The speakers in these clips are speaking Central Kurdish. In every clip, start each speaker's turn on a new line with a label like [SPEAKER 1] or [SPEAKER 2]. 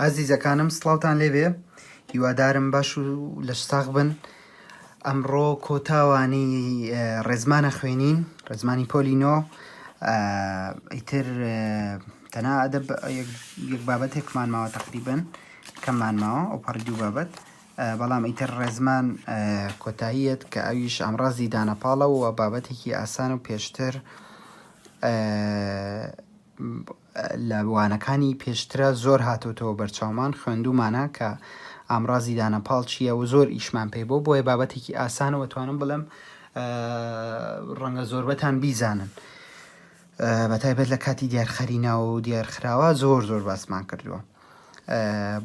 [SPEAKER 1] ئازیزەکانم سڵاوتان لێبێ هیوادارم باش و لەش ساغ بن ئەمڕۆ کۆتاوانی ڕێزمانە خوێنین ڕێزمانی پۆلی نۆ ئیتر تەنها ئەدەب یەک بابەتێکمان ماوە تقریبن کەممان ماوە ئەو پەڕی دوو بابەت بەڵام ئیتر ڕێزمان کۆتاییەت کە ئەویش ئامڕازی دانەپاڵە و بابەتێکی ئاسان و پێشتر لە وانەکانی پێشترا زۆر هاتۆتەوە بەرچاومان خوێندوومانە کە ئامڕازی دانەپاڵ چییە و زۆر ئیشمان پێ بۆ بۆیە بابەتێکی ئاسانەوە توانم بڵێم ڕەنگە زۆربەتان بیزانن بە تایبەت لە کاتی دیارخەری ناو و دیارخراوە زۆر زۆر باسمان کردووە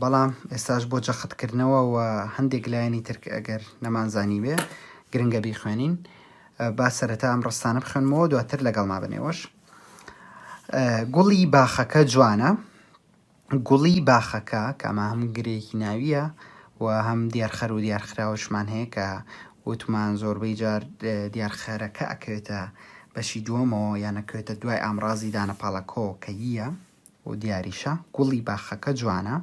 [SPEAKER 1] بەڵام ئێستاش بۆ جەختکردنەوە و هەندێک لایەنی ترک ئەگەر نەمانزانی بێ گرنگە بیخوێنین با سەرەتا ئەم ڕستانە بخوێنمەوە دواتر لەگەڵما بنێوەش گوڵی باخەکە جوانە گوڵی باخەکە کە ئەمە هەم گرێکی ناویە و هەم دیارخەر و دیارخراوەشمان هەیە کە وتمان زۆربەی جار دیارخەرەکە ئەکەوێتە بەشی دووەمەوە یان ئەکەوێتە دوای ئامڕازی دانەپاڵەکۆ کە ییە و دیاریشە گوڵی باخەکە جوانە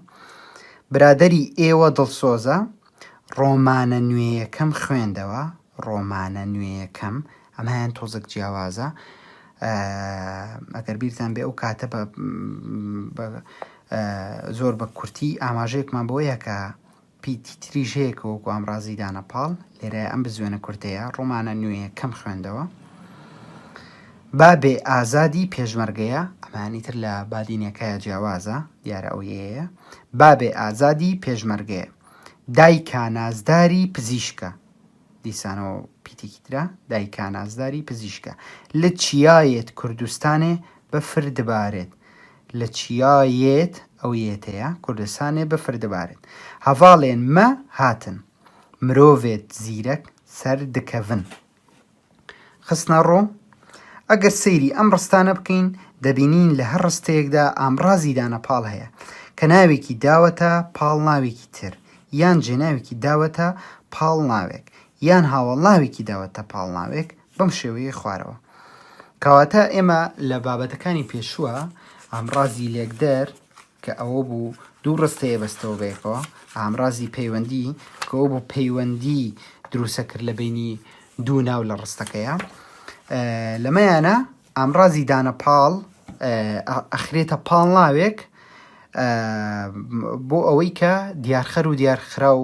[SPEAKER 1] برادەری ئێوە دڵسۆزە ڕۆمانە نوێیەکەم خوێندەوە ڕۆمانە نوێیەکەم ئەمەیان تۆزێک جیاوازە ئەگەر بیرتان بێ ئەو کاتە بە زۆر بە کورتی ئاماژەیەکمان بۆیە کە پیتی تریش هەیە کە وەکو ئامڕازی دانە پاڵ لێرە ئەم بزوێنە کورتەیە ڕۆمانە نوێیەکەم خوێندەوە بابێ ئازادی پێشمەرگەیە ئەمانی تر لە بادینەکەیە جیاوازە دیارە ئەو یەیە بابێ ئازادی پێشمەرگەیە دایکا نازداری پزیشکە دیسانەوە پیتێکی ترە دایکا نازداری پزیشکە لە چیایێت کوردستانێ بەفر دبارێت لە چیایێت ئەو یێتەیە کوردستانێ بەفر دبارێت هەڤاڵێن مە هاتن مرۆڤێت زیرەک سەر دکەڤن خستنەڕوو، ئەگەر سەیری ئەم ڕستانە بکەین دەبینین لە هەر ڕستەیەکدا ئامڕازی دانەپاڵ هەیە کە ناوێکی داوەتە پاڵ ناوێکی تر یان جێناوێکی داوەتە پاڵ ناوێک یان هاوەڵناوێکی داوەتە پاڵ ناوێک بەم شێوەیەی خوارەوە. کەواتە ئێمە لە بابەتەکانی پێشووە ئامڕازی لێکدەر کە ئەوە بوو دوو ڕستەیە بەستەوە بەیەکەوە، ئامڕازی پەیوەندی کە ئەوە بوو پەیوەندی دروسە کرد لە بەینی دوو ناو لە ڕستەکەیە لەمەیانە ئامڕازی دانە پاڵ ئەخرێتە پاڵ ناوێک بۆ ئەوەی کە دیارخەر و دیارخراو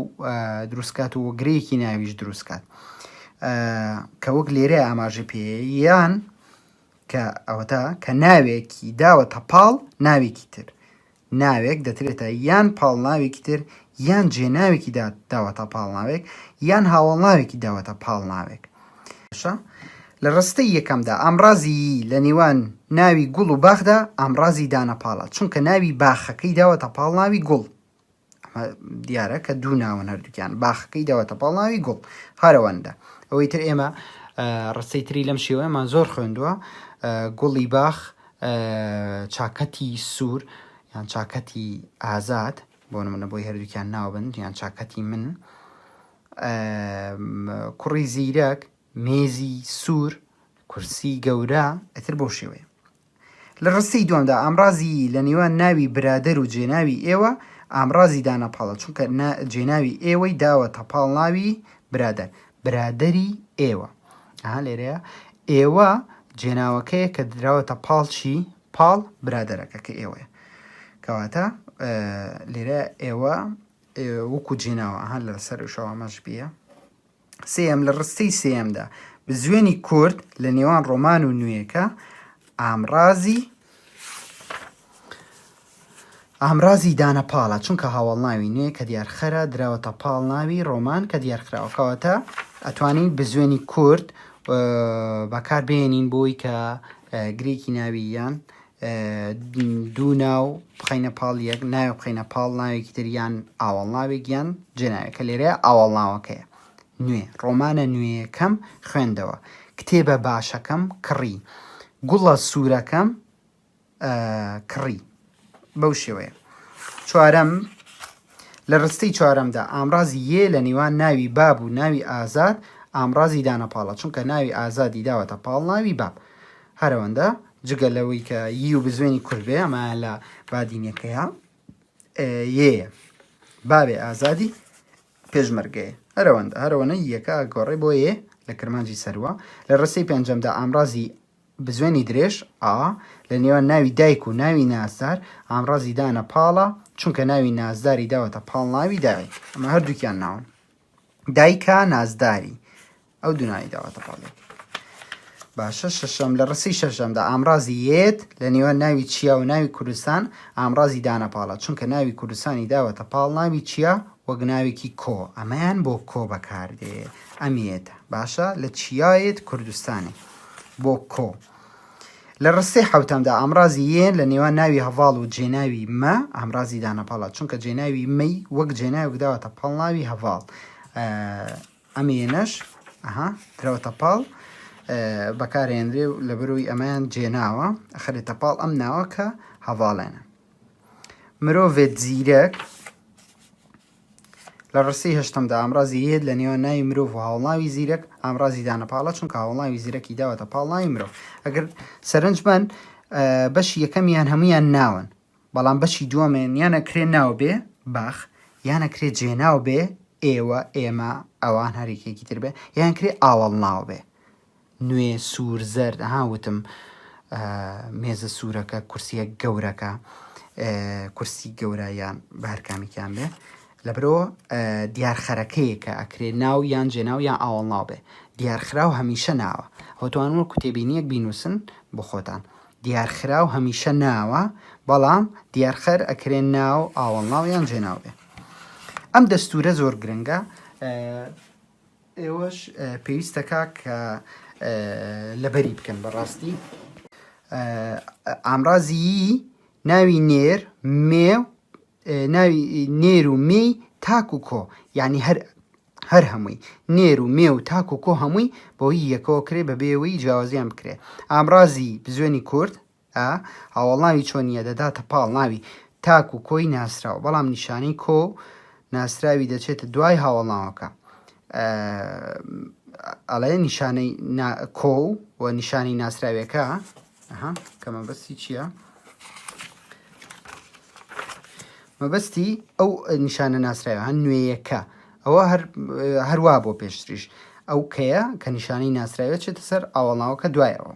[SPEAKER 1] دروستکات و گرەیەکی ناویش دروستکات کە وەک لێرە ئاماژە پێ یان کە ئەوەتا کە ناوێکی داوەتە پاڵ ناوێکی تر ناوێک دەترێتە یان پاڵ ناوێکی تر یان جێناوێکی داوەتە پاڵ ناوێک یان هاوەڵناوێکی داوەتە پاڵ ناوێک. باشە لە ڕستەی یەکەمدا ئامڕازی ی لە نێوان ناوی گوڵ و باخدا ئامڕازی دانەپاڵە چونکە ناوی باخەکەی داوەتە پاڵ ناوی گوڵ ئەمە دیارە کە دوو ناون هەردووکیان باخەکەی داوەتە پاڵ ناوی گوڵ هەرەوەندە ئەوەی تر ئێمە ڕستەی تری لەم شێوەیەمان زۆر خوێندووە گوڵی باخ چاکەتی سوور یان چاکەتی ئازاد بۆ نمونە بۆی هەردووکیان ناوبن یان چاکەتی من کوڕی زیرەک مێزی سوور کورسی گەورە ئەتر بۆ شێوەیە لە ڕستەی دووەمدا ئامڕازی ی لە نێوان ناوی برادەر و جێناوی ئێوە ئامڕازی دانەپاڵە چونکە جێناوی ئێوەی داوەتە پاڵ ناوی برادەر برادەری ئێوە ئەها لێرەیە ئێوە جێناوەکەیە کە دراوەتە پاڵ چی پاڵ برادەرەکە کە ئێوەیە کەواتە لێرە ئێوە وەکو جێناوە ئەها لەسەر شەوە ئەمەش بیە سێیەم، لە ڕستەی سێیەمدا بزوێنی کورد لە نێوان ڕۆمان و نوێیەکە ئامڕازی ئامرازی دانەپاڵە چونکە هاوەڵناوی نوێ کە دیارخەرە دراوەتە پاڵ ناوی ڕۆمان کە دیارخراوە کەواتە ئەتوانین بزوێنی کورد بەکار بێنین بۆی کە گرێکی ناوی یان دوو ناو بخەینە پاڵ یەک ناوێک بخەینە پاڵ ناوێکی تر یان ئاوەڵناوێک یان جێناوێک کە لێرەیە ئاوەڵناوەکەیە نوێ ڕۆمانە نوێیەکەم خوێندەوە کتێبە باشەکەم کڕی گوڵە سوورەکەم کڕی بەو شێوەیە چوارەم لە ڕستەی چوارەمدا ئامڕازی یێ لە نێوان ناوی باب و ناوی ئازاد ئامڕازی دانەپاڵە چونکە ناوی ئازادی داوەتە پاڵ ناوی باب هەرەوەندە جگە لەوەی کە ی و بزوێنی کورت بێ ئەمە لە بادینەکەیە. یەیە بابێ ئازادی پێشمەرگەیە هەرەوەندە هەرەوەنە یەکە گۆڕێ بۆ یێ لە کرمانجی سەروە لە ڕستەی پێنجەمدا ئامرازی بزوێنی درێژ، ئا، لە نێوان ناوی دایک و ناوی نازدار، ئامڕازی دانە پاڵە، چونکە ناوی نازداری داوەتە پاڵ ناوی دایک. ئەمە هەردووکیان ناون. دایکە نازداری. ئەو دوو ناوی داوەتە پاڵ یەک. باشە شەشەم لە ڕستەی شەشەمدا ئامڕازی یێت لە نێوان ناوی چیا و ناوی کوردستان ئامڕازی دانە پاڵە چونکە ناوی کوردستانی داوەتە پاڵ ناوی چیا وەک ناوێکی کۆ ئەمەیان بۆ کۆ بەکاردێ ئەم یێتە باشە لە چیایێت کوردستانێ بۆ کۆ. لە ڕستەی حەوتەمدا ئامڕازی یێن لە نێوان ناوی هەڤاڵ و جێناوی مە ئامڕازی دانەپاڵە چونکە جێناوی مەی وەک جێناوێک داوەتە پاڵ ناوی هەڤاڵ ئەم یێنەش ئەها دراوەتە پاڵ بەکارهێنرێ و لەبەرەوەی ئەمەیان جێناوە ئەخرێتە پاڵ ئەم ناوە کە هەڤاڵێنە مرۆڤێت زیرەک لە ڕستەی هەشتەمدا ئامرازی یێت لە نێوان ناوی مرۆڤ و هاوڵناوی زیرەک ئامرازی دانەپاڵە چونکە هاوڵناوی زیرەکی داوەتە پاڵ ناوی مرۆڤ. ئەگەر سەرنج بەن بەشی یەکەمیان هەمویان ناون بەڵام بەشی دووەمێن یان ئەکرێ ناو بێ باخ یان ئەکرێ جێناو بێ ئێوە ئێمە ئەوان هەرێکێکی تر بێ یان کرێ ئاوەڵناو بێ نوێ سوور زەرد ئەها وتم مێزە سوورەکە کورسیە گەورەکە کورسی گەورە یان بە هەر کامێکیان بێ لەبرەوە دیارخەرەکەیە کە ئەکرێ ناو یان جێناو یان ئاوەڵناو بێ دیارخراو هەمیشە ناوە هۆتوان وەکو تێبینیەک بینوسن بۆ خۆتان دیارخراو هەمیشە ناوە بەڵام دیارخەر ئەکرێ ناو ئاوەڵناو یان جێناو بێ ئەم دەستورە زۆر گرنگە ئێوەش پێویستەکا کە لەبەری بکەن بەڕاستی ئامرازی ناوی نێر مێ ناوی نێر و مێی تاک و کۆ یعنی هەر هەر هەمووی نێر و مێ و تاک و کۆ هەمووی بۆی یەکەوە کرێ بە بێەوەی جیاوازیان بکرێ ئامرازی بزوێنی کورد ئا، هاوەڵناوی چۆنییە دەداتە پاڵ ناوی تاک و کۆی ناسراو، بەڵام نیشانەی کۆ و ناسراوی دەچێتە دوای هاوەڵناوەکە. ئەڵێ نیشانەی کۆ و نیشانەی ناسراوێکە ئەها کە مەبەستی چییە؟ مەبەستی ئەو نیشانە ناسراوە هەن نوێیەکە ئەوە هەروا بۆ پێشتریش ئەو کەیە کە نیشانەی ناسراوێت چێتە سەر ئاوەڵناوەکە دوایەوە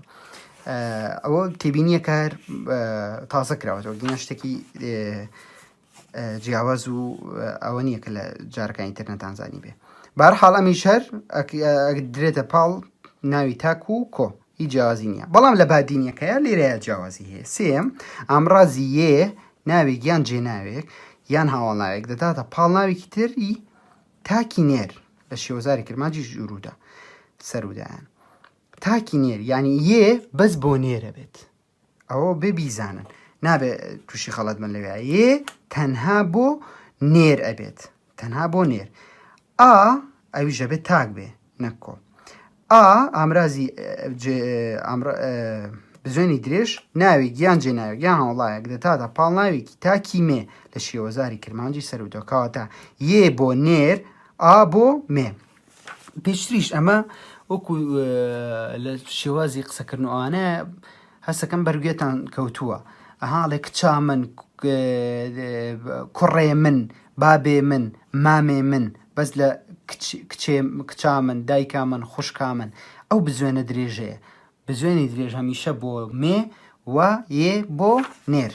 [SPEAKER 1] ئەوە تێبینیەکە هەر تازە کراوەتەوە گینا شتێکی جیاواز و ئەوە نییە کە لە جارەکانی تر نەتانزانی بێ بارحاڵ ئەمیش هەر درێتە پاڵ ناوی تاک و کۆ هیچ جیاوازی نییە بەڵام لە بادینیەکەیە لێرەیە جیاوازی هەیە سێم ئامرازی یێ ناوێک یان جێناوێک یان هاوڵناوێک دەداتە پاڵ ناوێکی تری تاکی نێر لە شێوەزاری کرمانجی ژوورودا سەرودایان تاکی نێر یعنی یێ بەس بۆ نێرە بێت ئەوە بێ بیزانن نابێ تووشی خەڵەت بن لەوێ یێ تەنها بۆ نێر ئەبێت تەنها بۆ نێر ئا ئەویش ئەبێت تاک بێ نەک کۆ ئا ئامرازی بزوێنی درێژ ناوێک یان جێناوێک یان هاوڵایەک دەتاتە پاڵ ناوێکی تاکی مێ لە شێوەزاری کرمانجی سەروتەوە کەواتە یێ بۆ نێر ئا بۆ مێ پێشتریش ئەمە وەکو لە شێوازی قسەکردن و ئەوانە هەستەکەم بەرگوێتان کەوتووە ئەها ئەڵێ کچا من کوڕێ من بابێ من مامێ من بەس لە کچێ کچا من دایکا من خوشکا من ئەو بزوێنە درێژەیە بزوێنی درێژ هەمیشە بۆ مێ و یێ بۆ نێر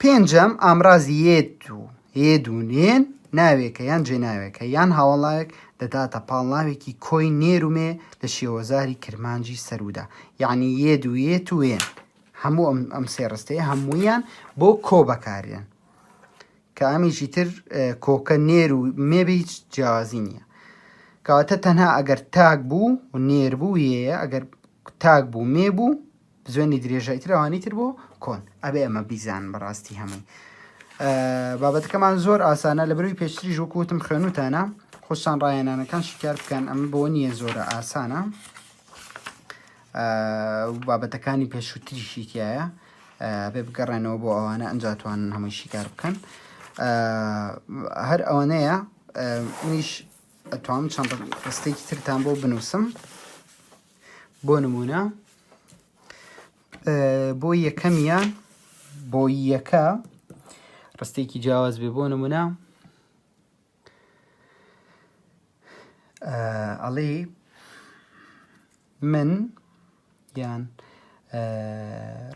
[SPEAKER 1] پێنجەم، ئامرازی یێت و یێد و نێن ناوێکە یان جێناوێکە یان هاوەڵناوێک دەداتە پاڵ ناوێکی کۆی نێر و مێ لە شێوەزاری کرمانجی سەروودا یەعنی یێد و یێت و یێن هەموو ئەم ئەم سێ ڕستەیە هەموویان بۆ کۆ بەکاردێن کە ئەمیشی تر کۆکە نێر و مێ بێ هیچ جیاوازی نییە کەواتە تەنها ئەگەر تاک بوو و نێر بوو یێیە ئەگەر تاک بوو مێ بوو بزوێنی درێژای تر ئەوانی تر بۆ کۆن ئەبێ ئەمە بیزان بەڕاستی هەمووی بابەتەکەمان زۆر ئاسانە لە بەروی پێشتریش وەکو وتم خوێنوتانە خۆشتان ڕاهێنانەکان شیکار بکەن ئەمە بۆ نییە زۆرە ئاسانە بابەتەکانی پێشووتریشی تایە بێ بگەڕێنەوە بۆ ئەوانە ئەنجا توانن هەمووی شیکار بکەن هەر ئەوەنەیە منیش ئەتوانم چەند ڕستێکی ترتان بۆ بنووسم بۆ نموونە بۆ یەکەمیان بۆ یەکە. ڕستێکی جیاواز بێ بۆ نمونە ئەڵێ من یان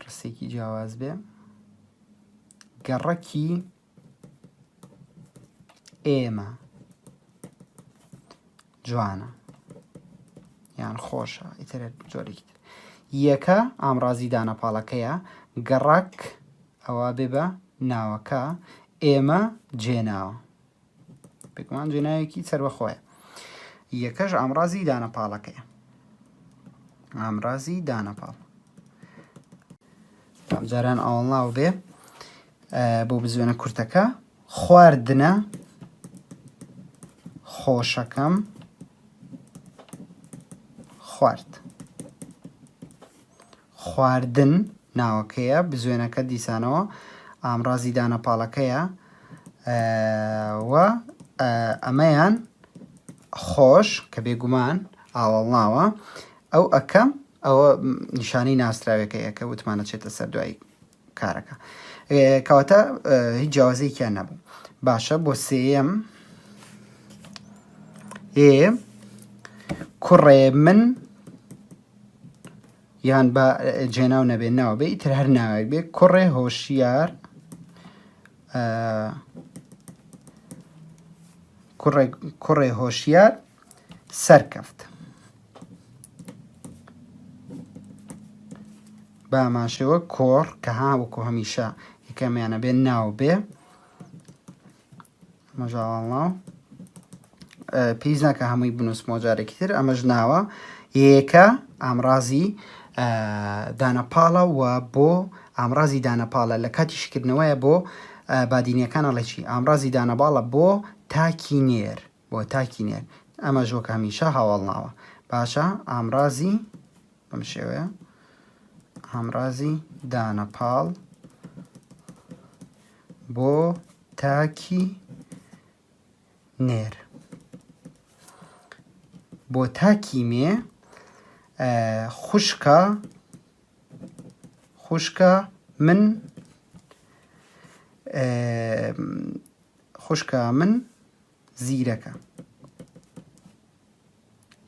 [SPEAKER 1] ڕستێکی جیاواز بێ گەڕەکی ئێمە جوانە یان خۆشە ئیتر جۆرێکی تر یەکە ئامڕازی دانەپاڵەکەیە گەڕەک ئەوە بێ بە ناوەکە ئێمە جێناوە بێگومان جێناوێکی سەربەخۆیە یەکەش ئامڕازی دانەپاڵەکەیە ئامرازی دانەپاڵ جاران ئاوەڵناو بێ بۆ بزوێنە کورتەکە خواردنە خۆشەکەم خوارد. خواردن ناوەکەیە، بزوێنەکە دیسانەوە ئامڕازی دانەپاڵەکەیە و ئەمەیان خۆش کە بێگومان ئاوەڵناوە ئەو ئەکە ئەوە نیشانەی ناسراوێکەیە کە وتمانە چێتە سەر دوای کارەکە کەواتە هیچ جیاوازیەکیان نەبوو باشە بۆ سێیەم ئێ کوڕێ من یان بە جێناو نەبێ ناو بێ ئیتر هەر ناوێک بێ کوڕێ هۆشیار کوڕێ هۆشیار سەرکەفت بەهەمان شێوە کۆڕ کە ها وەکو هەمیشە یەکەمیانە بێ ناو بێ مەژاوەڵ ناو پێویست ناکە هەمووی بنووسمەوە جارێکی تر ئەمەش ناوە یەکە ئامرازی دانەپاڵە و بۆ ئامرازی دانەپاڵە لە کاتی شکردنەوەیە بۆ بادینیەکان ئەڵێ چی ئامرازی دانەباڵە بۆ تاکی نێر بۆ تاکی نێر ئەمەش وەک هەمیشە هاوەڵ ناوە باشە ئامرازی بەم شێوەیە ئامرازی دانەپاڵ بۆ تاکی نێر بۆ تاکی مێ خوشکە خوشکە من خوشکە من زیرەکە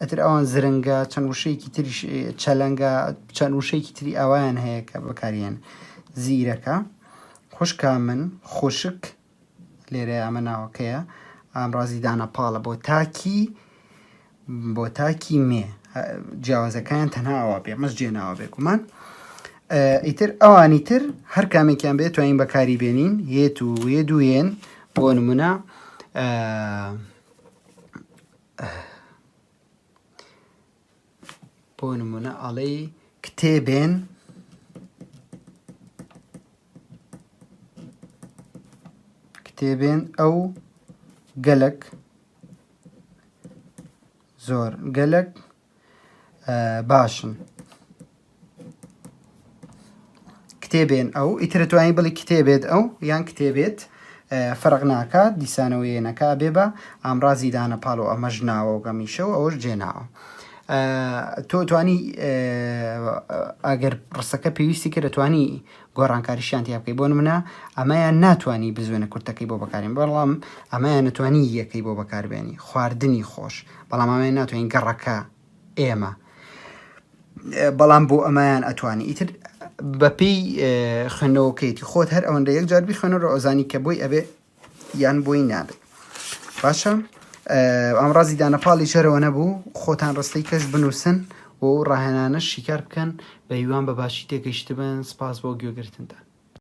[SPEAKER 1] ئەتر ئەوان زرنگە چەند وشەیەکی تریش چەلەنگە چەند وشەیەکی تری ئاوایان هەیە کە بەکاریێن زیرەکە خوشکا من خوشک لێرە ئەمە ناوەکەیە ئامرازی دانە پاڵە بۆ تاکی بۆ تاکی مێ جیاوازەکان تەنها ئەوە بێ مەس جێناوە بێگومان ئیتر ئەوانی تر هەر کامێکیان بێت توانین بەکاری بێنین یێت و یێ دوێن بۆ نمونە بۆ نمونە ئەڵێی کتێبێن کتێبێن ئەو گەلک زۆر گەلک باشن کتێبێن ئەو ئیتر توانی بڵی کتێبێت ئەو یان کتێبێت فەرق ناکات دیسانەوە یەنەکە بێ بە ئامرازی دانە پاڵ و ئەمەش ناوە و گەمیشە و ئەوەش جێناوە تۆ توانی ئەگەر ڕستەکە پێویستی کرد توانی گۆڕانکاریشیان تیا بکەی بۆ نمونە ئەمەیان ناتوانانی بزوێنە کورتەکەی بۆ بەکارین بەڵام ئەمەیان نتوانی یەکەی بۆ بەکاربێنی خواردنی خۆش بەڵام ئەمەیان ناتوانین گەڕەکە ئێمە بەڵام بۆ ئەمایان ئەتوانی ئیتر بەپێی خوێندنەوەکەیتی خۆت هەر ئەوەندە یەک جار بیخوێنەرەوە ئەزانی کە بۆی ئەبێ یان بۆی نابێت باشە ئامرازی دانەپاڵی شەرەوە نەبوو خۆتان ڕستەی کەش بنووسن و ڕاهێنانە شیکار بکەن بە هیوام بە باشی تێگەیشتبن سپاس بۆ گوێگرتنتان.